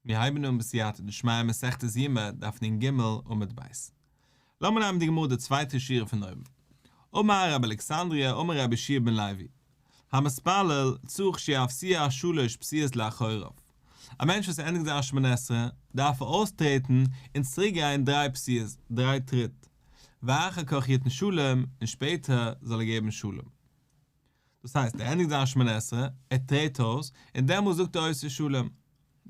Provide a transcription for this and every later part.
מיר הייבן אן בסייעתא דשמיא מסכת יומא דף נ ג עמוד ב'. לאמיר נעמען די גמרא די צווייטע שורה פון אויבן. אמר רבי אלכסנדריה אמר רבי יהושע בן לוי, המתפלל צריך שיפסיע שלש פסיעות לאחוריו. א מענטש וואס ענדיגט זיין שמונה עשרה דארף ער אויסטרעטן און צוריק גיין דריי פסיעות, דריי טריט, ואחר כך יתן שלום, און שפעטער זאל ער געבן שלום. דאס הייסט ער ענדיגט זיין שמונה עשרה, ער טרעט אויס, און דעמאלס זאגט ער עושה שלום.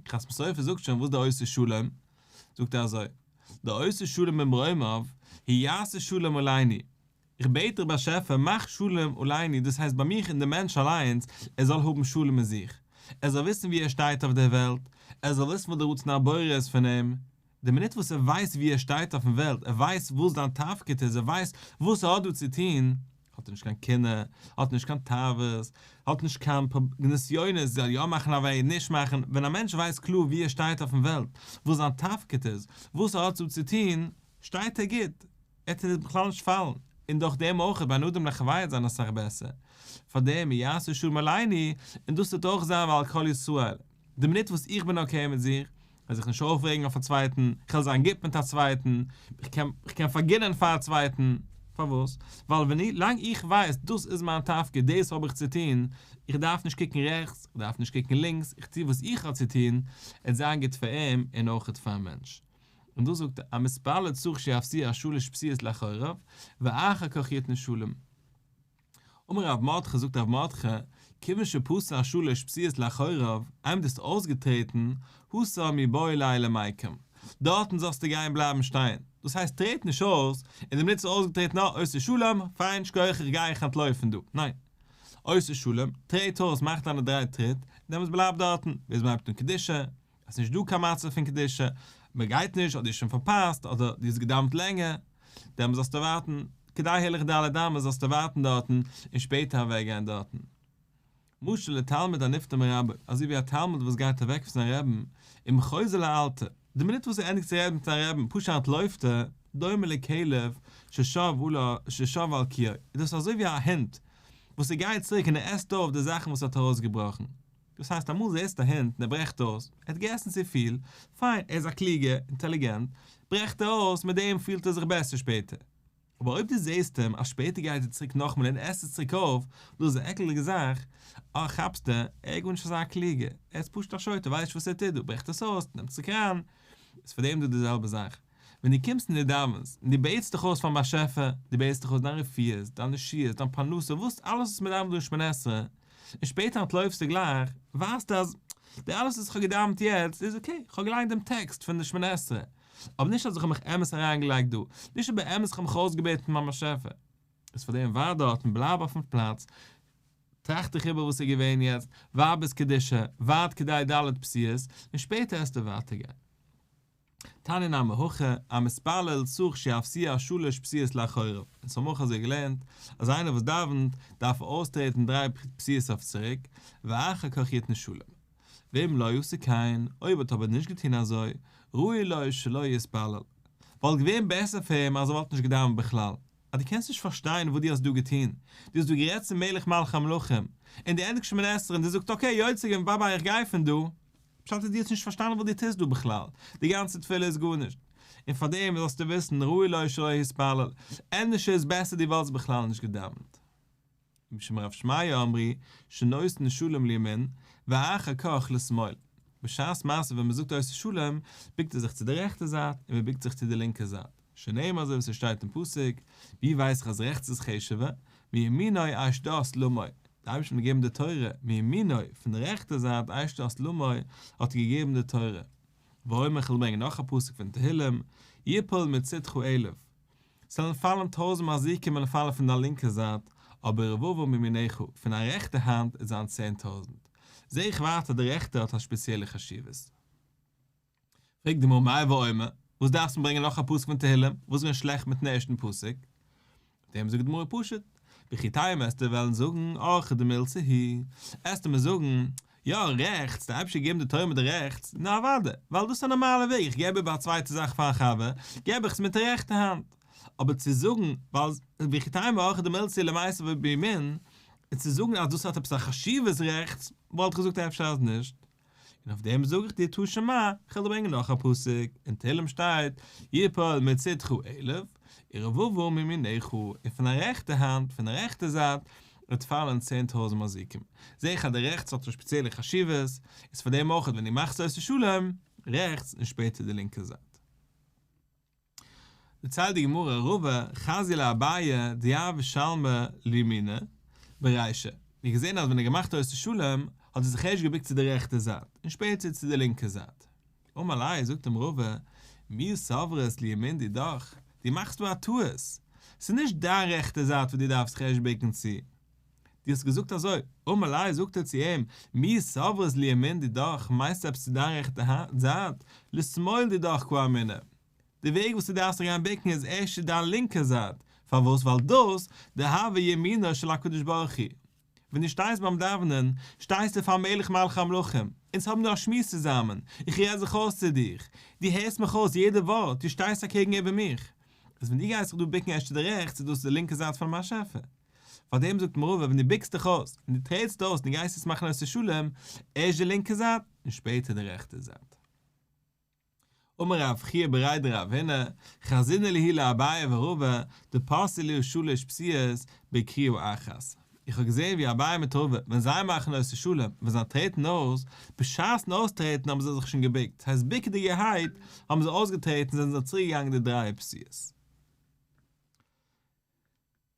חתם סופר זאגט שוין וואס די עושה שלום, זאגט ער אזוי, די עושה שלום במרומיו, הוא יעשה שלום עלינו, איך בעט דיך באשעפער מאך שלום עלינו, דאס הייסט ביי מיך און די מענטש אליינס, ער זאל האבן שלום מיט זיך, ער זאל וויסן ווי ער שטייט אויף דער וועלט, ער זאל וויסן וואס די רצון הבורא איז פון אים, די מינוט וואס ער ווייסט ווי ער שטייט אויפן וועלט, ער ווייסט וואס זיין תפקיד איז, ער ווייסט וואס ער האט דא צו טון, האט ער נישט קיין קנאה, האט נישט קיין תאוות, האט נישט קיין נסיונות, זאל יא מאכן א וועי, נישט מאכן, ווען א מענטש ווייסט קלאר ווי ער שטייט אויפן וועלט, וואס זיין תפקיד איז, וואס ער האט דא צו טון, שטייט ער גוט, ער טוט בכלל נישט פאלן, און דורך דעם אויך בין אדם לחבירו וועט זיין אסאך בעסער, פאר דעם יעשה שלום עלינו, און דאס וועט אויך זיין ועל כל ישראל. די מינוט וואס איך בין okay מיט זיך, וועל זיך נישט אויפרעגן אויף א צווייטן, איך וועל זיין גוט מיט א צווייטן, איך קען איך קען פארגינען פאר א צווייטן, פארוואס? ווייל ווען לאנג איך ווייס דאס איז מיין תפקיד, דאס האב איך צו טון, איך דארף נישט קוקן רעכטס, איך דארף נישט קוקן לינקס, איך טו וואס איך האב צו טון, עס זיין גוט פאר אים און אויך פארן מענטש. און דאס זאגט ער, המתפלל צריך שיפסיע שלש פסיעות לאחוריו, ואחר כך יתן שלום. אמר רב מרדכי זאגט רב מרדכי, כיוון שפסע שלש פסיעות לאחוריו, איינמאל דו האסט אויסגעטרעטן, התם מיבעי ליה למיקם, דארטן זאלסטו גיין בלייבן שטיין, דאס הייסט טרעט נישט אויס, און די מינוט ס'איז אויסגעטרעטן אה, עושה שלום, פיין שכוח איך גיי איך אנטלויפן דא, ניין, עושה שלום, טרעט אויס מאך דיינע דריי טריט, און דעמאלטס בלייב דארטן, ביז מ'הייבט אן קדושה, עס איז נישט דא קיין מצב פון קדושה, מען גייט נישט, אדער איז שוין פארפאסט, אדער דו האסט געדאווענט לענגער, דעמאלס זאלסטו ווארטן, כדי הילוך ד' אמות זאלסטו ווארטן דארטן, און שפעטער אוועק גיין דארטן. משל לתלמיד הנפטר מרבו, אזוי ווי א תלמיד וואס גייט אוועק פון זיין רעבן, אם חוזר לאלתר, די מינוט וואס ער ענדיגט צו רעדן מיט זיין רעבן, פשוט אנטלויפט ער, דומה לכלב ששב על קיאו, איז דאס אזוי ווי א הונט וואס ער גייט צוריק און ער עסט אויף די זאכן וואס ער האט ארויסגעבראכן. דאס הייסט אמאל זעסטו א הונט און ער ברעכט אויס, ער האט געגעסן צופיל, פיין, ער איז א קלוגער, אינטעליגענט, ברעכט ער אויס, מיט דעם פילט ער זיך בעסער שפעטער. אבער אויב דו זעסט אים אז שפעטער גייט ער צוריק נאכאמאל און עסט עס צוריק אויף, דאס איז א עקלדיגע זאך, אה כאפסטו, ער איז גארנישט אזא קלוגער, ער איז פשוט א שוטה, ווייסט נישט וואס ער טוט דא, ברעכט עס אויס, נעמט צוריק אריין, איז פאר דעם דא די זעלבע זאך. ווען דו קומסט און דו דאווענסט, און דו בעטסט דיך אויס פארן באשעפער, דו בעטסט דיך אויס דיין רפואות, דיין ישועות, דיין פרנסה, וואס אלעס וואס מען דאווענט דא אין שמונה עשרה, און שפעטער אנטלויפסטו גלייך, ווייזטו אז די אלעס וואס איך האב געדאווענט יעצט איז okay, איך האב געליינט דעם טעקסט פון די שמונה עשרה, אבער נישט אז איך האב מיך אמת אריינגעלייגט דא, נישט אז באמת איך האב מיך אויסגעבעטן ביים באשעפער. איז פאר דעם ווארט דארט און בלייב אויפן פלאץ, טראכט דיך איבער וואס איז געווען יעצט, ווארט ביז קדושה, ווארט כדי ד' פסיעות, און שפעטער עסטו ווייטער גיין. תניא נמי הכי, המתפלל צריך שיפסיע שלש פסיעות לאחוריו, אונז האבן אויך אזוי געלערנט, אז איינער וואס דאווענט, דארף ער אויסטרעטן דריי פסיעות אויף צוריק, ואחר כך יתן שלום. ואם לא עשה כן, אויב האט אבער נישט געטון אזוי, ראוי לו שלא יתפלל. וואלט געווען בעסער פאר אים אז ער וואלט נישט געדאווענט בכלל. אז דו קענסט נישט פארשטיין וואס דו האסט דא געטון, דו האסט דא גערעדט צום מלך מלכי המלכים, און דו ענדיגסט שמונה עשרה און דו זאגסט okay יוצא געווען bye bye איך גיי פון דא, פשט איז דו האסט נישט פארשטאנען וואס דו טוסט דא בכלל, די גאנצע תפילה איז גארנישט, און פארדעם זאלסטו וויסן ראוי לו שלא יתפלל, ענדערש איז בעסער דו וואלסט בכלל נישט געדאווענט. ומשום רב שמעיה אמרו שנותן שלום לימין ואחר כך לשמאל, בשעת מעשה ווען מען זאגט עושה שלום בוקט ער זיך צו די רעכטע זייט און מען בוקט זיך צו די לינקע זייט, שנאמר אזוי ווי ס'שטייט אין פסוק, ווי ווייס איך אז רעכטס איז חשוב'ער, מימינו אש דת למו, דער אייבערשטער האט געגעבן די תורה, מימינו, פון די רעכטע זייט אש דת למו, האט ער געגעבן די תורה. ואומר כ'וועל ברענגען נאך א פסוק פון תהילים, יפול מצדך אלף, ס'וועלן פאלן טויזנט מזיקים וועלן פאלן פון דיין לינקע זייט, אבער רבבה מימינך, פון דיין רעכטע האנט וועט זיין 10,000. זע איך ווייטער די רעכטע האט א שפעציעלע חשיבות. פרעגט די גמרא מאי ואומר, וואס דארפסטו ברענגען נאך א פסוק פון תהלים, וואס איז געווען שלעכט מיטן ערשטן פסוק? אויף דעם זאגט די גמרא פשוט, וכי תימא עסטו וועלן זאגן אורחא דמילתא היא, עסטו מיר זאגן, יא רעכטס, דער אייבערשטער געגעבן די תורה מיט די רעכטס, נו אוודאי, ווייל דאס איז א נארמאלע וועג, איך געב איבער א צווייטע זאך פאר א חבר, געב איך עס מיט די רעכטע האנט, אבער צו זאגן, ווייל וכי תימא אורחא דמילתא למיתב בימין, און צו זאגן אז דאס האט עפעס א חשיבות רעכטס, וואלט איך געזאגט אפשר אז נישט. און אויף דעם זאג איך דיר תא שמע, כ'וועל דיר ברענגען נאך א פסוק, אין תהלים שטייט, יפול מצדך אלף, ורבבה מימינך, און פון דיין רעכטע האנט, פון די רעכטע זייט, וועט פאלן 10,000 מזיקים. זע איך אז די רעכטס האט א שפעציעלע חשיבות, איז פאר דעם אויך ווען דו מאכסט עושה שלום, רעכטס און שפעטער די לינקע זייט. דערציילט די גמרא רבא חזייה לאביי דהוה שלמא לימיניה ברישא, מ'האט געזען אז ווען ער האט געמאכט עושה שלום האט ער זיך ערשט געבוקט צו די רעכטע זייט און שפעטער צו די לינקע זייט. אמר ליה, זאגט אים רבא, מי סברת לימין דידך, דו מאכסט דא א טעות, ס'איז נישט דיין רעכטע זייט וואס דו דארפסט זיך ערשט בוקן צו, דו האסט געזאגט אזוי, אמר ליה, זאגט ער צו אים, מי סברת לימין דידך, מיינסטו עפעס צו דיין רעכטע זייט, לשמאל דידך קאמינא, די וועג וואס דו דארפסט זיך גיין בוקן איז ערשט צו דיין לינקע זייט, פארוואס? ווייל דאס, דהוה ימינו של הקדוש ברוך הוא. ווען דו שטייסט ביים דאווענען, שטייסטו פאר מלך מלכי המלכים, אונז האבן דא א שמועס צוזאמען, איך רעד זיך אויס צו דיך, דו הערסט מיך אויס יעדע ווארט, דו שטייסט אקעגן איבער מיך. איז ווען דו גייסט זיך דא בוקן ערשט צו די רעכטס, איז דאס די לינקע זייט פונעם באשעפער. פארדעם זאגט רבא, ווען דו בוקסט דיך אויס, און דו טרעטסט אויס און דו גייסט יעצט מאכן עושה שלום, ערשט די לינקע זייט, און שפעטער די רעכטע זייט. אמר רב חייא בריה דרב הונא, חזינא להו לאביי ורבא, דפשעי להו שלש פסיעות בכריעה אחת. איך האב געזען ווי אביי מיט רבא, ווען זיי מאכן עושה שלום, ווען זיי טרעטן אויס, בשעת'ן אויסטרעטן האבן זיי זיך שוין געבוקט, ס'הייסט בוקעדיגערהייט האבן זיי אויסגעטרעטן זענען זיי צוריק געגאנגען די דריי פסיעות.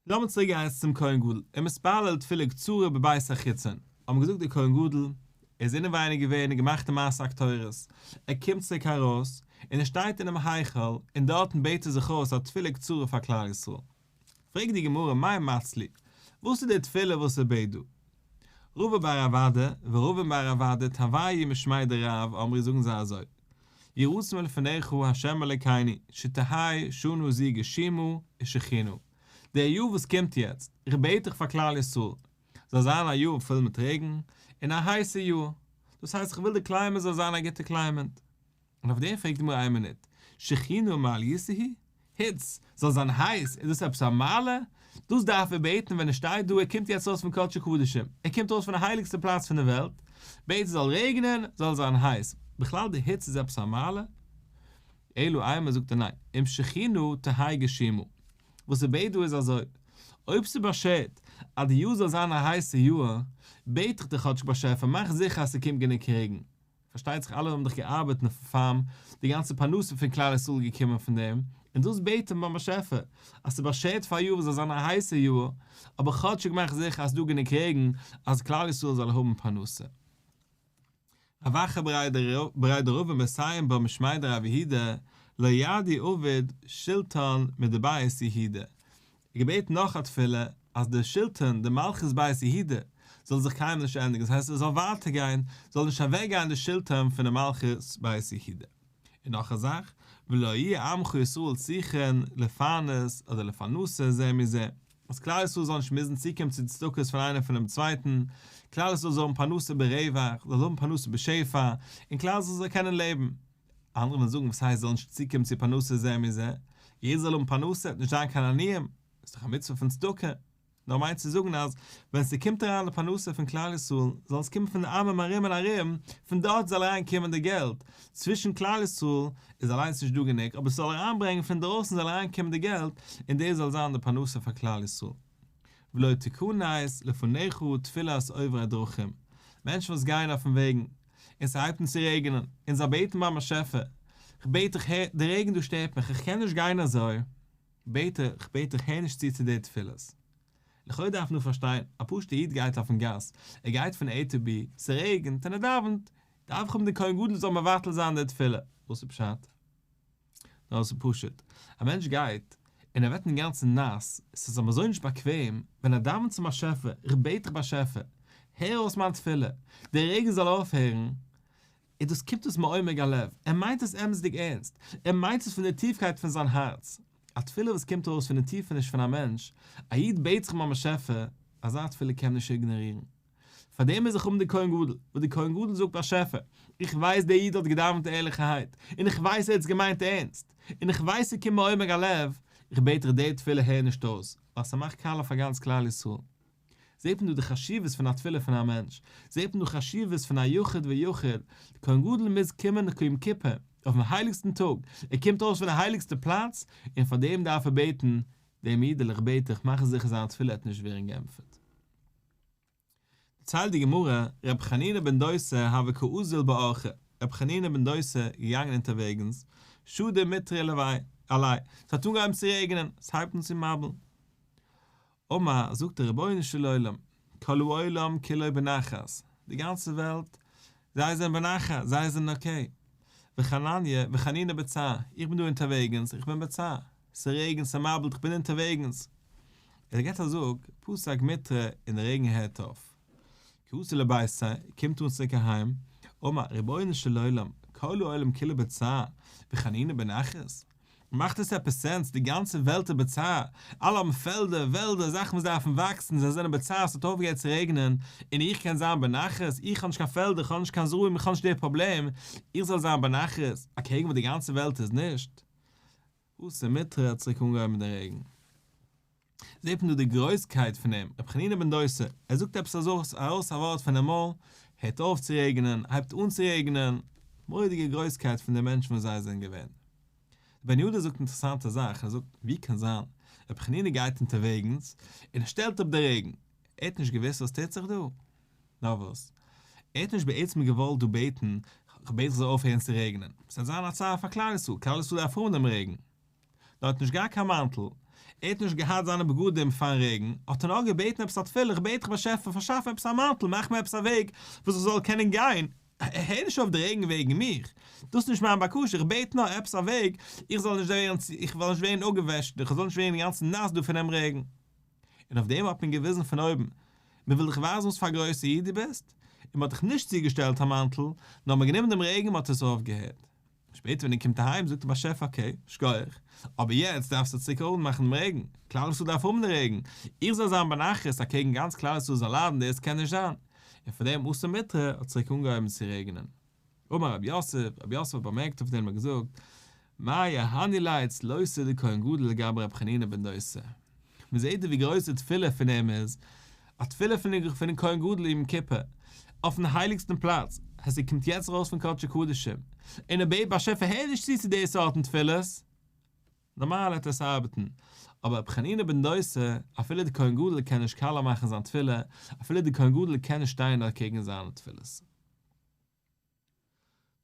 לאמיר צוריק גיין יעצט צום כהן גדול, ומתפלל תפילה קצרה בבית החיצון, האבן געזאגט דער כהן גדול, ער איז אינעווייניג געווען און געמאכט די מעשה הקטורת, ער קומט צוריק ארויס, און ער שטייט אינעם היכל, און דארטן בעט ער זיך אויס א תפילה קצרה פאר כלל ישראל. פרעגט די גמרא מאי מצלי, וואס איז די תפילה וואס ער בעט דא? רבא בר רב אדא ורבין בר רב אדא תרווייהו משמיה דרב אמרי זאגן זיי אזוי, יהי רצון מלפניך ה' אלוקינו שתהא שנה זו גשומה ושחונה, דער יאר וואס קומט יעצט, איך בעט דיך פאר כלל ישראל, זאל זיין א יאר פול מיט רעגן, און א הייסע יאר, דאס הייסט איך וויל די climate זאל זיין א גוטע climate. און אויף דעם פרעגט די גמרא איין מינוט, שחונה מעליותא היא? היץ, זאל זיין הייס, איז דאס עפעס א מעלה? דאס דארף ער בעטן ווען ער שטייט דא, ער קומט יעצט ארויס פון קדשי קדשים, ער קומט ארויס פון די הייליגסטע פלאץ פון די וועלט, בעט עס זאל רעגענען, זאל זיין הייס, בכלל די היץ איז עפעס א מעלה? אלא אימא זאגט ער ניין, אם שחונה תהא גשומה, וואס ער בעט דא איז אזוי, אויב ס'איז באשערט אז די יאר זאל זיין א הייסע יאר, בעט איך דיך כאטשיג באשעפער מאך זיכער אז ס'קומט גענוג רעגן, פארשטייט זיך אלע האבן דאך געארבעט אויפן פארם, די גאנצע פרנסה פון כלל ישראל איז געקומען פון דעם, און דאס בעט מען ביים באשעפער, אז ס'איז באשערט פאר א יאר וואס זאל זיין א הייסע יאר, אבער כאטשיג מאך זיכער אז ס'איז דא גענוג רעגן אז כלל ישראל זאל האבן פרנסה. רב אחא בריה דרבא מסיים בה משמיה דרב יהודה, לא ידעי עביד שילטן מדבית יהודה, געבעטן נאך א תפילה אז די שלטון, די מלכות בית יהודה, זאל זיך קיינמאל נישט ענדיגן, דאס הייסט עס זאל ווייטער גיין, זאל נישט אוועק גיין די שלטון פון די מלכות בית יהודה. און נאך א זאך, ולא יהיו עמך ישראל צריכין לפרנס אדער לפרנסה זה מזה, אז כלל ישראל זאל נישט מוזן צוקומען צו צדקות פון איינער פונעם צווייטן, כלל ישראל זאל האבן פרנסה ברווח, זאל האבן פרנסה בשפע, און כלל ישראל זאל קענען לעבן. אנדערע וועלן זאגן וואס הייסט זאל נישט צוקומען צו פרנסה זה מזה, יעדער זאל האבן פרנסה, נישט זיין קיין עניים, איז דאך א מצוה פון צדקה. נאר מיינט צו זאגן אז ווען ס'קומט אריין די פרנסה פון כלל ישראל, זאל עס קומען פון די עמים ארום און ארום, פון דארט זאל אריין קומען די געלט, צווישן כלל ישראל איז אליינס נישט דא גענוג, אבער ס'זאל אריינברענגען פון דרויסן זאל אריין קומען די געלט, און דאס זאל זיין די פרנסה פאר כלל ישראל. ולא תכנס לפניך תפילת עוברי דרכים, מענטשן וואס גייען אויפן וועגן, און ס'הייבט אן צו רעגענען, און זיי בעטן ביים באשעפער, כ'בעט דיך הער, די רעגן דא שטערט מיך, איך קען נישט גיין אזוי, בעט איך, כ'בעט דיך הער נישט צו צו די תפילות. לכאו' דארף מען פארשטיין, א פשוט'ער איד גייט אויפן גאס, ער גייט פון A to B, ס'רעגנט און ער דאווענט, דארף איך האבן די כהן גדול זאל מבטל זיין די תפילה, וואס איז פשט? נאר עס איז פשוט, א מענטש גייט און ער ווערט אינגאנצן נאס, עס איז אים אזוי נישט באקוועם, ווען ער דאווענט צום באשעפער, איך בעט דיך באשעפער, הער אויס מיין תפילה, דער רעגן זאל אויפהערן, און דאס קומט אויס מעומק הלב, ער מיינט עס אמת'דיג ערנסט, ער מיינט עס פון די טיפקייט פון זיין הארץ, א תפילה וואס קומט ארויס פון די טיפעניש פון א מענטש, א איד בעט זיך ביים באשעפער, אזא תפילה קען מען נישט איגנארירן. פאר דעם מוז איך האבן די כהן גדול, וואס די כהן גדול זאגט באשעפער, איך ווייס דער איד האט געדאווענט ערליכערהייט, און איך ווייס ער האט עס געמיינט ערנסט, און איך ווייס ס'קומט מעומק הלב, איך בעט דיך די תפילה הער נישט אויס, ווייל ס'מאכט קאלע פאר גאנץ כלל ישראל. זעט מען דא די חשיבות פון א תפילה פון א מענטש, זעט מען דא חשיבות פון א יחיד ויחיד, די כהן גדול מוז קומען יום כיפור, אויפן הייליגסטן טאג, ער קומט אויס פון די הייליגסטע פלאץ, און פאר דעם דארף ער בעטן, דעם אידעלע איך בעט דיך מאך זיכער זיין תפילה וועט נישט ווערן געענטפערט. דערציילט די גמרא, רבי חנינא בן דוסא הוה קאזיל באורחא, רבי חנינא בן דוסא איז געגאנגען אונטערוועגנס, שדי מיטרא עליה, ס'האט אנגעהויבן צו רעגענען, ס'הייבט אן צו מבול'ן. אמר, זאגט ער רבונו של עולם, כל העולם כולו בנחת, די גאנצע וועלט, זיי זענען בנחת, זיי זענען okay. וחנניה, וחנינא בצער, איך בין דא אונטערוועגנס, איך בין בצער, ס'רעגנט, ס'מבול'ט, איך בין אונטערוועגנס. ער געט א זאג, פסק מיטרא און די רעגן הערט אויף. כי אתא לביתיה, קומט אן צוריק אהיים, אמר, רבונו של עולם, כל העולם כולו בצער, וחנינא בנחת? מאכט עס עפעס sense? די גאנצע וועלט איז בצער, אלע האבן פעלדער, וועלדער, זאכן וואס דארפן וואקסן, זיי זענען בצער, ס'האט אויפגעהערט צו רעגענען, און איך קען זיין בנחת? איך האב נישט קיין פעלדער, איך האב נישט קיין זרעים, איך האב נישט די פראבלעם, איך זאל זיין בנחת, אקעגן וואס די גאנצע וועלט איז נישט? אתא מיטרא האט צוריק אנגעהויבן מיט די רעגן. זעט מען דא די גרויסקייט פון אים, רבי חנינא בן דוסא, ער זאגט עפעס אזוי ארויס א ווארט פונעם מויל, הערט אויף צו רעגענען, הייבט אן צו רעגענען, מורא'דיגע גרויסקייט פון די מענטשן וואס זיי זענען געווען. דער בן יהודה זאגט אינטערעסאנטע זאך, ער זאגט, ווי קען זיין, רבי חנינא גייט אונטערוועגנס, און ער שטעלט אפ די רעגן, ער האט נישט געוואוסט וואס טוט זיך דא? נאר וואס? ער האט נישט בעצם געוואלט דא בעטן, כ'בעט זיך זאל אויפהערן צו רעגענען, ס'וועט זיין א צער פאר כלל ישראל, כלל ישראל דארף האבן דעם רעגן. נאר ער האט נישט געהאט קיין מאנטל, ער האט נישט געהאט זיינע בגדים פארן רעגן, האט ער נאר געבעטן עפעס א תפילה, איך בעט דיך באשעפער פארשאף מיר עפעס א מאנטל, מאך מיר עפעס א וועג וואס איך זאל קענען גיין, הער נישט אויף די רעגן וועגן מיך, דאס איז נישט מיין בקשה, איך בעט נאר עפעס א וועג איך זאל נישט ווערן, איך זאל נישט ווערן אפגעוועשט, איך זאל נישט ווערן אינגאנצן נאס דא פונעם רעגן. און אויף דעם האט מען געוויזן פון אויבן, מען וויל דיך ווייזן וואס פאר א גרויסע איד דו ביסט, און מען האט דיך נישט צוגעשטעלט א מאנטל, נאר מען האט גענומען דעם רעגן און מען האט עס אויפגעהערט. שפעטער ווען ער קומט אהיים זאגט דער באשעפער okay, שכוח, אבער יעצט דארפסטו צוריק אנמאכן דעם רעגן, כלל ישראל דארף האבן די רעגן, איך זאל זיין בנחת אקעגן גאנץ כלל ישראל זאל ליידן דאס קען נישט זיין, און פאר דעם אתא מיטרא האט צוריק אנגעהויבן צו רעגענען. אמר רב יוסף, רב יוסף האט באמערקט אויף דעם און געזאגט, מאי אהני ליה צלותיה דכהן גדול לגבי רבי חנינא בן דוסא. מען זעט דא ווי גרויס די תפילה פון אים איז, א תפילה פונעם כהן גדול יום כיפור, אויפן הייליגסטן פלאץ, אז ער קומט יעצט ארויס פון קדשי קדשים, און ער בעט באשעפער הער נישט צו צו די סארטן תפילות, נארמאל וועט עס ארבעטן, אבער רבי חנינא בן דוסא, אפילו די כהן גדול קען נישט קאלע מאכן זיין תפילה, אפילו די כהן גדול קען נישט שטיין אקעגן זיינע תפילות.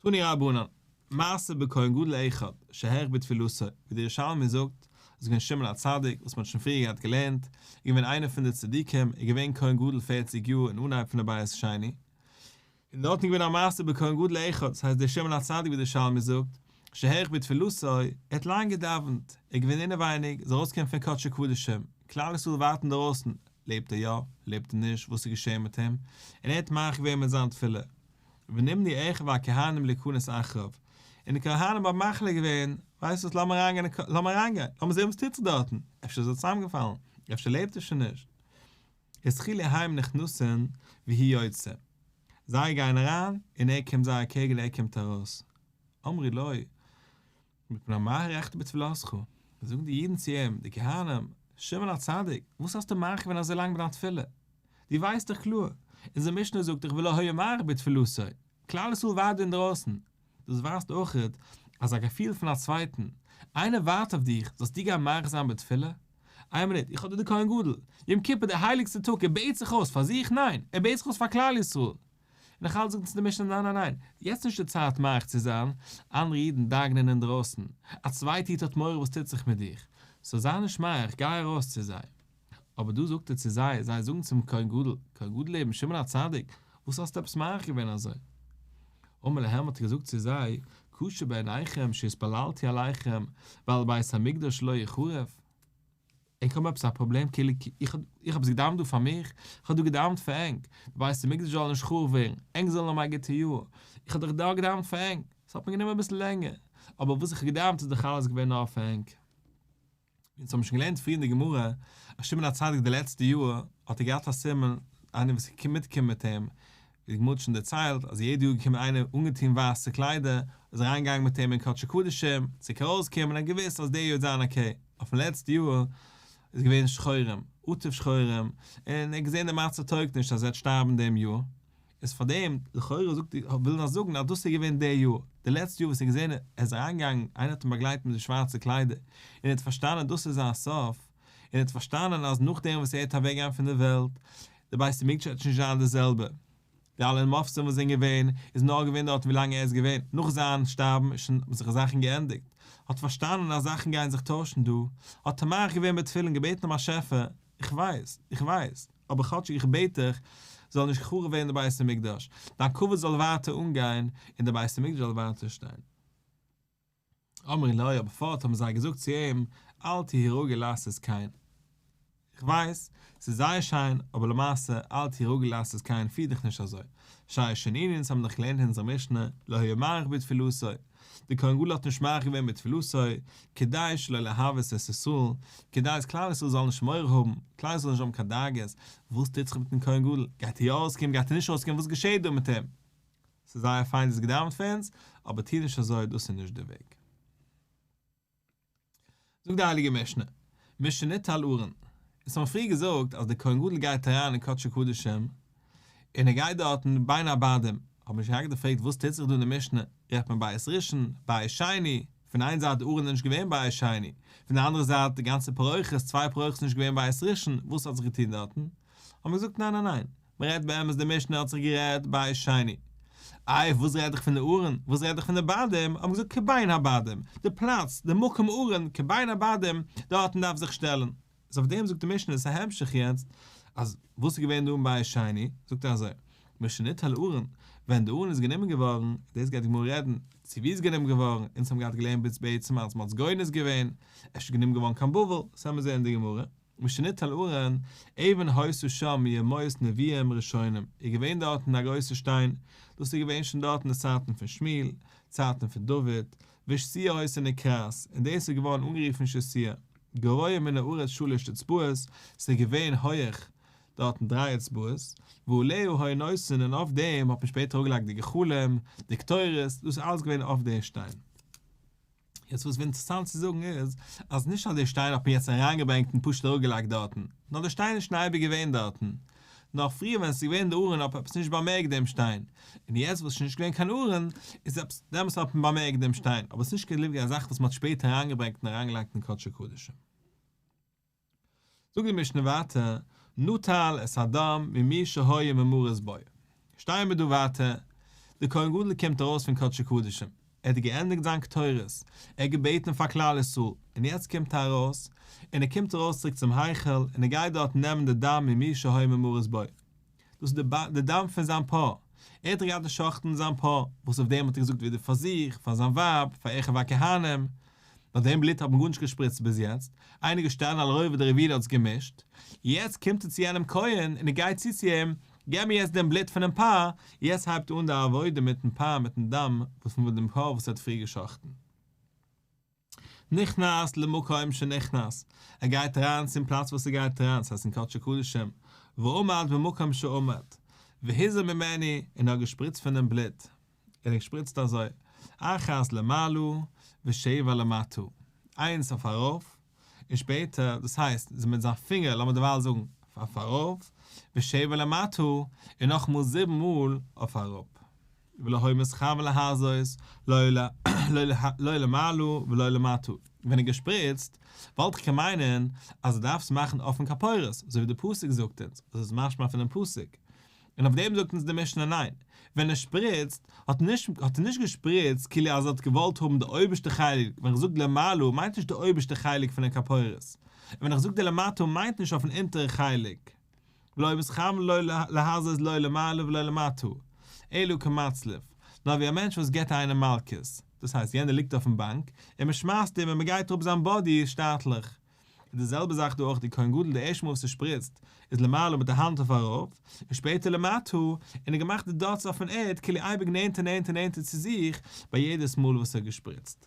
תנו רבנן, מעשה בכהן גדול אחד, שהאריך בתפילתו, ווי דער ירושלמי זאגט, איז געווען שמעון הצדיק, וואס מען האט שוין פריער געהאט געלערנט, איז געווען איינער פון די צדיקים, איז געווען כהן גדול פערציג יאר אין אנהייב פון די בית שני, און דארטן איז געווען א מעשה בכהן גדול אחד, ס'הייסט דער שמעון הצדיק ווי דער ירושלמי זאגט, שהאריך בתפילתו, ער האט לאנג געדאווענט, ער איז געווען אינעווייניג, איז ארויסגעקומען פון קדשי קדשים, כלל ישראל ווארט אינדערויסן, לעבט ער יא, לעבט ער נישט, וואס איז געשען מיט אים, און ער האט מאריך געווען מיט זיין תפילה, ונמנעו אחיו הכהנים להיכנס אחריו, און די כהנים האבן מחליט געווען, ווייסט וואס, לאמיר אריינגיין, לאמיר אריינגיין, לאמיר זען וואס טוט זיך דארטן, אפשר איז ער צוזאמגעפאלן, אפשר לעבט ער שוין נישט. התחילו הם נכנסין והוא יוצא, זיי גייען אריין און ער קומט זיי אקעגן און ער קומט ארויס. אמרו לו, מפני מה הארכת בתפילתך? זאגן די אידן צו אים, די כהנים, שמעון הצדיק, וואס האסטו מאריך געווען אזוי לאנג מיט דיין תפילה? דו ווייסט דאך קלאר, אונזער משנה זאגט דאך ולא היה מאריך בתפילתו, כלל ישראל ווארט דא אינדרויסן. דאס ווייזט אויכעט אז א געפיל פון א צווייטן, איינער ווארט אויף דיך, זאלסטו גיין מאריך זיין בתפילה? איין מינוט, איך האב דא די כהן גדול, יום כיפור דער הייליגסטער טאג, ער בעט זיך אויס פאר זיך? ניין, ער בעט זיך אויס פאר כלל ישראל. און נאך אלץ זאגט אונז די משנה ניין ניין ניין, יעצט נישט די צייט מאריך צו זיין, אנדערע אידן דאגה'נען אינדרויסן, א צווייטע איד האט מורא וואס טוט זיך מיט דיך, so זיי נישט מאריך, גיי ארויס צו זיי. אבער דא זאגט ער צו זיי, זיי זאגן צום כהן גדול, כהן גדול לעבן שמעון הצדיק, וואס האסטו עפעס מאריך געווען אזוי? אמר להם האט ער געזאגט צו זיי, קשה בעיניכם שהתפללתי עליכם ועל בית המקדש לא יחרב? ענק האבן עפעס א פראבלעם כאילו איך איך האב עס געדאווענט דא פאר מיך? איך האב דא געדאווענט פאר ענק, די בית המקדש זאל נישט חרוב ווערן, ענק זאלן האבן א גוטע יאר, איך האב דאך דא געדאווענט פאר ענק, עס האט מיר גענומען אביסל לענגער, אבער וואס איך האב געדאווענט איז דאך אלעס געווען נאר פאר ענק. אונז האבן שוין געלערנט פריער אין די גמרא אז שמעון הצדיק די לעצטע יאר האט ער געהאט א סימן, איינער וואס איז מיטגעקומען מיט אים, ווי די גמרא האט שוין דערציילט אז יעדע יאר איז געקומען איינער אנגעטון ווייסע קליידער, איז אריינגעגאנגען מיט אים אין קדשי קדשים, צוריק ארויסגעקומען און געוואוסט אז די יאר וועט זיין okay, אויפן לעצטע יאר איז געווען שחורים. עטוף שחורים, און ער האט געזען די מצב טויגט נישט אז ער וועט שטארבן דעם יאר, איז פאר דעם, לכאורה זאגט וויל ער זאגן אז דאס איז געווען די יאר, די לעצטע יאר וואס ער האט געזען ער איז אריינגעגאנגען, איינער האט אים באגלייט מיט די שווארצע קליידער, און ער האט פארשטאנען דאס איז זיין סוף, און ער האט פארשטאנען אז נאכדעם וואס ער וועט אוועקגיין פון די וועלט, די בית המקדש וועט נישט זיין די זעלבע, די אלע מופתים וואס זענען געווען, איז נאר געווען דארט ווילאנג ער איז געווען, נאך זיין שטארבן איז שוין האבן זיך זאכן געענדיגט, האט פארשטאנען אז זאכן גייען זיך טוישן דא, האט ער מאריך געווען בתפילה און געבעטן דעם באשעפער, איך ווייס, איך ווייס, אבער כאטשיג איך בעט דיך, זאל נישט חרוב ווערן די בית המקדש, דיין כבוד זאל ווייטער אנגיין, און די בית המקדש זאל ווייטער שטיין. אמרו לו, אבער פארט האבן זיי געזאגט צו אים, אל תהי רגיל לעשות כן. איך ווייס, ס'איז זייער שיין, אבער למעשה, אל תהי רגיל לעשות כן, פיר דיך נישט אזוי. שהרי שנינו, אונז האבן דאך געלערנט אין אונזער משנה, לא היה מאריך בתפילתו. דער כהן גדול האט נישט מאריך געווען בתפילתו, כדי שלא להבהיל את ישראל, כדי אז כלל ישראל זאל נישט מורא האבן, כלל ישראל זאל נישט האבן קיין דאגות, וואס טוט זיך מיטן כהן גדול, גייט ער יא אויסקומען, גייט ער נישט אויסקומען, וואס געשעט דא מיט אים? ס'איז זייער פיין דו האסט געדאווענט פאר אונז, אבער טו נישט אזוי, דאס איז נישט די וועג. זאגט די הייליגע משנה, משניטל ארון, אונז האבן פריער געזאגט אז דער כהן גדול גייט אריין אין קדשי קדשים, און ער גייט דארטן בין הבדים, האט מען שוין געפרעגט וואס טוט זיך דא אין די משנה, רעדט מען בית ראשון, בית שני, פון איין זייט די ארון איז נישט געווען בית שני, פון די אנדערע זייט די גאנצע פרוכת, צוויי פרוכת איז נישט געווען בית ראשון, וואס האט זיך געטון דארטן? האט מען געזאגט ניין ניין ניין, מען רעדט באמת די משנה האט זיך גערעדט בית שני. איי וואס רעד איך פון די ארון, וואס רעד איך פון די בדים, האט מען געזאגט כבין הבדים, די פלאץ, די מקום ארון, כבין הבדים, דארטן דארף זיך שטעלן. איז אויף דעם זאגט די משנה, עס איז א המשך יעצט, אז וואס איז געווען דא אין בית שני, זאגט ער אזוי, משניטל ארון, ווען די ארון איז גענומען געווארן, דאס גייט די גמרא רעדן, צו ווי איז גענומען געווארן, אונז האבן געהאט געלערנט ביז בעצם אז מען האט עס גונז געווען, אפשר גענומען געווארן קיין בבל, דאס וועלן מיר זען אין די גמרא. משניטל ארון, אבן היתה שם מימות נביאים ראשונים, איז געווען דארטן א גרויסע שטיין, דאס איז געווען שוין דארטן די צייטן פון שמואל, צייטן פון דוד, ושתיה היתה נקראת, און דאס איז געווארן אנגערופן שתיה, גבוה מן הארץ שלש אצבעות, ס'איז געווען הויעך דארטן דריי אצבעות, ועליה היו נושאין און אויף דעם האט מען שפעטער אראפגעלייגט די גחלים, די קטורת, דאס איז אלעס געווען אויף די שטיין. יעצט וואס איז אינטערעסאנט צו זאגן איז, אז נישט אז די שטיין האט מען יעצט אריינגעברענגט און פשוט אראפגעלייגט דארטן, נאר די שטיין איז שוין אייביג געווען דארטן, נאר פריער ווען עס איז געווען די ארון האט מען עפעס נישט באמערקט דעם שטיין, און יעצט וואס עס איז שוין נישט געווען קיין ארון, איז עפעס דעמאלטס האט מען באמערקט דעם שטיין, אבער עס איז נישט געווען א זאך וואס מען האט שפעטער אריינגעברענגט און אריינגעלייגט אין קדשי קדשים. זאגט די משנה ווייטער, נטל את הדם ממי שהיו ממרות בו. שטייען מיר דא ווייטער, דער כהן גדול קומט ארויס פון קדשי קדשים, ער האט געענדיגט זיין קטורת, ער האט געבעטן פאר כלל ישראל, און יעצט קומט ער ארויס, און ער קומט ארויס צוריק צום היכל, און ער גייט דארט נעמען די דם ממי שהיו ממרות בו. דאס איז די דם פון זיין פר, ער האט געהאט געשחט'ן זיין פר, וואס אויף דעם האט ער געזאגט וידוי פאר זיך, פאר זיין ווייב, פאר אחיו הכהנים, נאר דעם בלוט האט מען גארנישט געשפריצט ביז יעצט, איינער געשטאנען על רובד הרביעי האט עס געמישט, יעצט קומט ער צו יענעם כהן און ער גייט צו צו אים, געב מיר יעצט דעם בלוט פונעם פר, יעצט הייבט אן די עבודה מיטן פר מיטן דם וואס פון דעם פר וואס ער האט פריער געשחט'ן. נכנס למקום שנכנס, ער גייט אריין צום פלאץ וואס ער גייט אריין, ס'הייסט אין קדשי קדשים, ועמד במקום שעמד, והזה ממנו, און ער האט געשפריצט פונעם בלוט, און ער האט געשפריצט אזוי, אחת למעלה ושבע למטה, איינס אויף ארויף, און שפעטער, דאס הייסט, מיט זיין פינגער, לאמיר דערווייל זאגן, אויף ארויף, ושבע למטה, און נאכאמאל זיבן מאל אויף אראפ. ולא היה מתכוין להזות, לא למעלה ולא למטה, ווען ער געשפריצט, וואלט איך קען מיינען אז ער דארף עס מאכן אויפן כפורת, אזוי ווי די פסוק זאגט אונז, דאס איז משמע פונעם פסוק, און אויף דעם זאגט אונז די משנה ניין, ווען ער שפריצט, האט נישט האט ער נישט געשפריצט כאילו אז ער האט געוואלט האבן די אויבערשטע חלק, ווען איך זאג למעלה מיינט נישט די אויבערשטע חלק פונעם כפורת, און ווען איך זאג די למטה מיינט נישט אויפן אונטערע חלק. ולא היה מתכוין להזות לא למעלה ולא למטה, אלא כמצליף, נאר ווי א מענטש וואס גיבט איינעם מלקות, דאס הייסט יענער ליגט אויפן באנק, און מען שמייסט אים און מען גייט אראפ זיין body שטאטלעך. איז די זעלבע זאך דא אויך די כהן גדול די ערשטע מאל וואס ער שפריצט איז למעלה מיט די האנט אויף ארויף, און שפעטער למטה, און ער געמאכט די dots אויפן ערד כאילו אייביג נענטער נענטער נענטער צו זיך ביי יעדעס מאל וואס ער האט געשפריצט.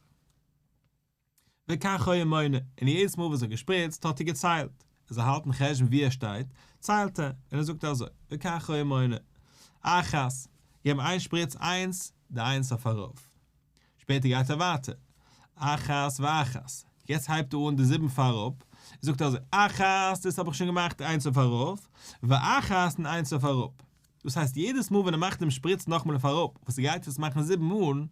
וכך היה מונה, און יעדעס מאל וואס ער האט געשפריצט האט ער געציילט, ער זאל האלטן חשבון וואו ער שטייט, ציילט ער, און ער זאגט אזוי, וכך היה מונה, אחת, געבן איין שפריץ איינס, די איינס אויף ארויף. שפעטער גייט ער ווייטער, אחת ואחת, יעצט הייבט ער אן די זיבן פאר אראפ, זאגט ער אזוי, אחת, דאס האב איך שוין געמאכט איינס אויף ארויף, ואחת און איינס אויף אראפ. דאס הייסט יעדעס מאל ווען ער מאכט דעם שפריץ נאכאמאל אויף אראפ, וואס ער גייט עס מאכן זיבן מאל,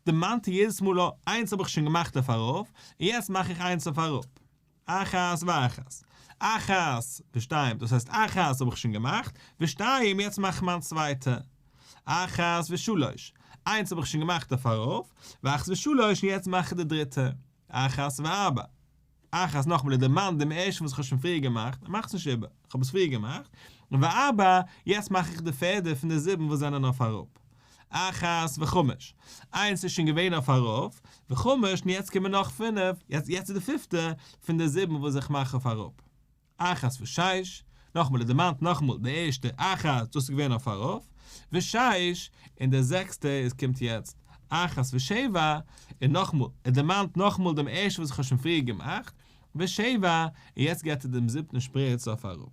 דערמאנט ער יעדעס מאל אה, איינס האב איך שוין געמאכט אויף ארויף, און יעצט מאך איך איינס אויף אראפ. אחת ואחת. אחת ושתיים, דאס הייסט אחת האב איך שוין געמאכט, ושתיים יעצט מאך איך מיין צווייטע. אחת ושלוש, איינס האב איך שוין געמאכט אויף ארויף, ואחת ושלוש און יעצט מאך איך די דריטע. אחת וארבע. אחת נאכאמאל ער דערמאנט דעם ערשטן וואס איך האב שוין פריער געמאכט, ער מאכט עס נישט איבער, איך האב עס פריער געמאכט, וארבע, יעצט מאך איך די פערדע פון די זיבן וואס זענען אויף אראפ. אחת וחמש, איינס איז שוין געווען אויף ארויף, וחמש, און יעצט קומען נאך פינף, יעצט איז די פיפטע פון די זיבן וואס איך מאך אויף אראפ. אחת ושש, נאכאמאל ער דערמאנט נאכאמאל די ערשטע אחת דאס איז געווען אויף ארויף, ושש, און די זעקסטע איז קומט יעצט, אחת ושבע, און נאכאמאל ער דערמאנט נאכאמאל דעם ערשטן וואס איך האב שוין פריער געמאכט, ושבע, און יעצט געבט ער דעם זיבטן שפריץ אויף אראפ.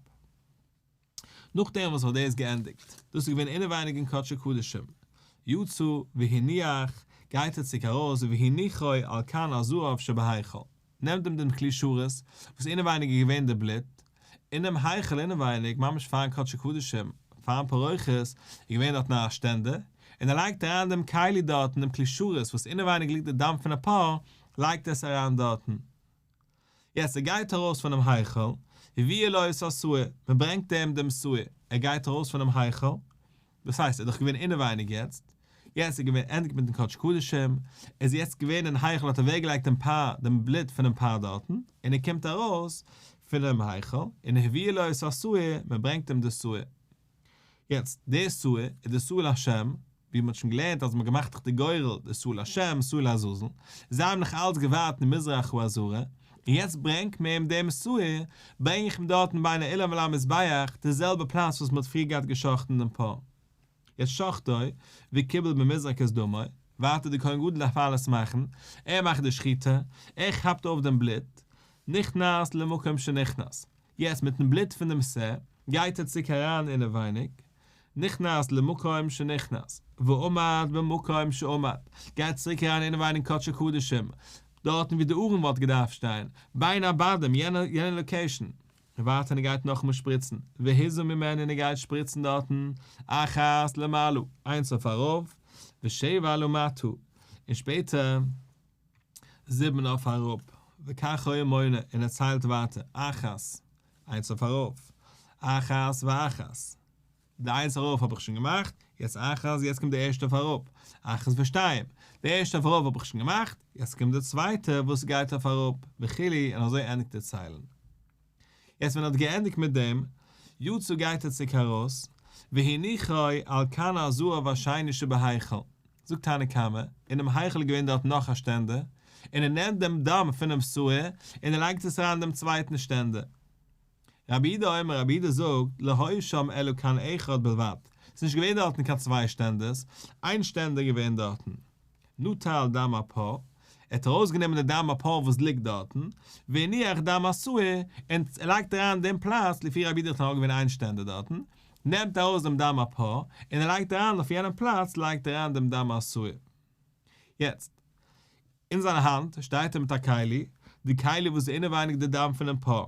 נאכדעם וואס ער האט דאס געענדיגט, דאס איז געווען אינעווייניג אין קדשי קדשים, יצא והניח, גייט ער צוריק ארויס והניחו על כן הזהב שבהיכל. נעמט אים דעם כלי שרת, וואס אינעווייניג איז געווען די בלוט, אינעם היכל אינעווייניג, ממש פארן קדשי קדשים, פארן פרוכת, איז געווען דארטן א שטענדער, און ער לייגט אריין דעם כלי דארטן, דעם כלי שרת וואס אינעווייניג ליגט די דם פון א פר, לייגט ער עס אריין דארטן. יעצט ער גייט ארויס פונעם היכל, הביאו לו את השעיר, מען ברענגט אים דעם שעיר, ער גייט ארויס פונעם היכל, דאס הייסט ער איז דאך געווען אינעווייניג יעצט, יעצט איז געווען ענדיגט מיטן קדש קדשים, ער איז יעצט געווען אין היכל האט אוועק געלייגט דעם פר דעם בלוט פונעם פר דארטן, און ער קומט ארויס פונעם היכל, און הביאו לו את השעיר, מען ברענגט אים די שעיר. יעצט, די שעיר איז די שעיר להשם, ווי מען האט שוין געלערנט אז מען האט געמאכט דאך די גורל, די שעיר להשם, שעיר לעזאזל, זיי האבן נאך אלץ געווארט אין מזרח העזרה, און יעצט ברענגט מען אים דעם שעיר, ברענג איך אים דארטן בין האולם ולמזבח, די זעלבע פלאץ וואס מען האט פריער געהאט גע'שחט'ן דעם פר. יעצט שחטו, וקיבל במזרק את דמו, ווייטער דער כהן גדול דארף אלעס מאכן, ער מאכט די שחיטה, ער כאפט אויף דעם בלוט, נכנס למקום שנכנס, יעצט מיטן בלוט פון דעם שה, גייט ער צוריק אריין אינעווייניג, נכנס למקום שנכנס, ועמד במקום שעמד, גייט צוריק אריין אינעווייניג קדשי קדשים, דארטן ווי די ארון וואלט געדארפט שטיין, בין הבדים, יענע יענע location, און ווייטער און ער גייט נאכאמאל שפריצן, והזה ממנו און ער גייט שפריצן דארטן, אחת למעלה, איינס אויף ארויף, ושבע למטה, און שפעטער זיבן אויף אראפ, וכך היה מונה, און ער ציילט ווייטער, אחת, איינס אויף ארויף, אחת ואחת. די איינס ארויף האב איך שוין געמאכט, יעצט אחת, יעצט קומט די ערשטע אויף אראפ, אחת ושתיים, די ערשטע אויף ארויף האב איך שוין געמאכט, יעצט קומט די צווייטע וואס גייט אויף אראפ, וכו', און אזוי ענדיגט ער ציילן. יעצט ווען ער האט געענדיגט מיט דעם, יצא גייט ער צוריק ארויס, והניחו על כן הזהב השני שבהיכל, זאגט תנא קמא, אינעם היכל איז געווען דארט נאך א שטענדער, און ער נעמט דעם דם פונעם שעיר און ער לייגט עס אריין אין דעם צווייטן שטענדער. רבי יהודה אומר, רבי יהודה זאגט, לא היה שם אלא כן אחד בלבד, ס'איז נישט געווען דארטן קיין צוויי שטענדערס, איין שטענדער איז געווען דארטן. נטל דם הפר, ער האט ארויסגענומען די דם הפר וואס ליגט דארטן, והניח דם השעיר, און ער לייגט אריין דעם פלאץ, לפי רבי יהודה איז נאר געווען איין שטענדער דארטן, נעמט ארויס דעם דם הפר, און ער לייגט אריין אויף יענעם פלאץ לייגט ער אריין דעם דם השעיר. יעצט, אין זיין האנט שטייט ער מיט א כלי, די כלי וואס איז אינעווייניג די דם פונעם פר,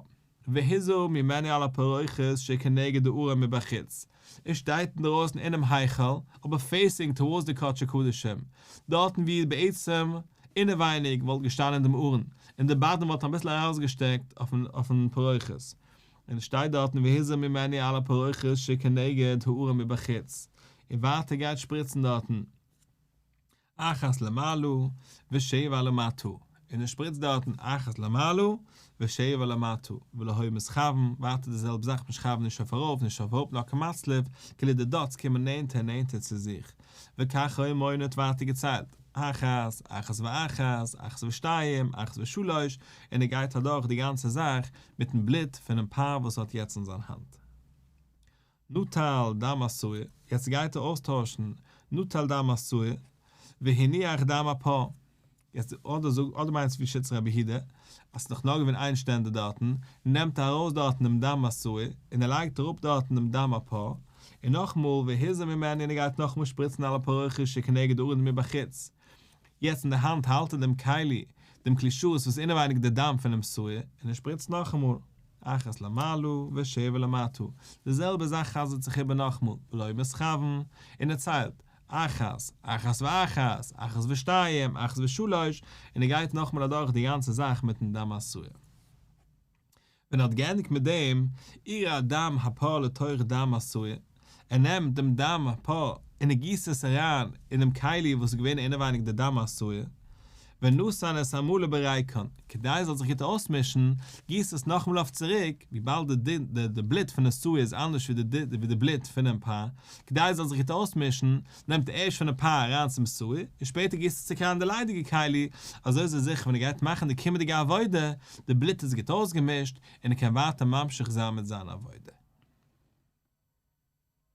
והזה ממנו על הפרוכת שכנגד הארון מבחוץ, ער שטייט אינדרויסן אינעם היכל, אבער facing towards די קדשי קדשים, דארטן ווי בעצם אינעווייניג וואלט געשטאנען דעם ארון, און די בדים וואלטן אביסל ארויסגעשטעקט אויפן פרוכת, און עס שטייט דארטן והזה ממנו על הפרוכת שכנגד הארון מבחוץ, און ווייטער גייט שפריצן דארטן. אחת למעלה ושבע למטה, און ער שפריצט דארטן אחת למעלה ושבע למטה, ולא היה מתכוין, ווייטער די זעלבע זאך מתכוין נישט אויף ארויף נישט אויף אראפ נאר כמצליף, כאילו די dots קומען נענטער און נענטער צו זיך, וכך היה מונה האט ווייטער געציילט, אחת, אחת ואחת, אחת ושתיים, אחת ושלוש, און ער גייט אדורך די גאנצע זאך מיטן בלוט פונעם פר וואס ער האט יעצט אין זיין האנט. נטל דם השעיר, יעצט גייט ער אויסטוישן נטל דם השעיר והניח דם הפר, יעצט אדער זאג אדער מיינסט ווי שיטת רבי יהודה אז ס'איז דאך נאר געווען איין שטענדער דארטן, נעמט ער ארויס דארטן דעם דם השעיר און ער לייגט אראפ דארטן דעם דם הפר, און נאכמאל והזה ממנו און ער גייט נאכמאל שפריצן על הפרוכת שכנגד הארון מבחוץ, יעצט אין די האנט האלט ער דעם כלי, דעם כלי שרת וואס איז אינעווייניג די דם פונעם שעיר, און ער שפריצט נאכאמאל, אחת למעלה ושבע למטה, די זעלבע זאך חזר'ט זיך איבער נאכאמאל, ולא מתכוין, און ער ציילט, אחת, אחת ואחת, אחת ושתיים, אחת ושלוש, און ער גייט נאכאמאל אדורך די גאנצע זאך מיטן דם השעיר. ווען ער האט געענדיגט מיט דעם, אירע דם הפר לתוך דם השעיר, ער נעמט דעם דם הפר און ער גיסט עס אריין אינעם כלי וואס איז געווען אינעווייניג די דם השעיר, ונתן את המלא בריקן, כדי עס זאל זיך גוט אויסמישן, גיסט עס נאכאמאל אויף צוריק, וויבאלד די בלוט פון די שעיר איז אנדערש ווי די בלוט פונעם פר, כדי עס זאל זיך גוט אויסמישן, נעמט ער ערשט פונעם פר אריין צום שעיר, און שפעטער גיסט עס צוריק אריין אין די ליידיגע כלי, אזוי איז ער זיכער ווען ער גייט מאכן די קומענדיגע עבודה, די בלוט איז גוט אויסגעמישט, און ער קען ווייטער ממשיך זיין מיט זיין עבודה.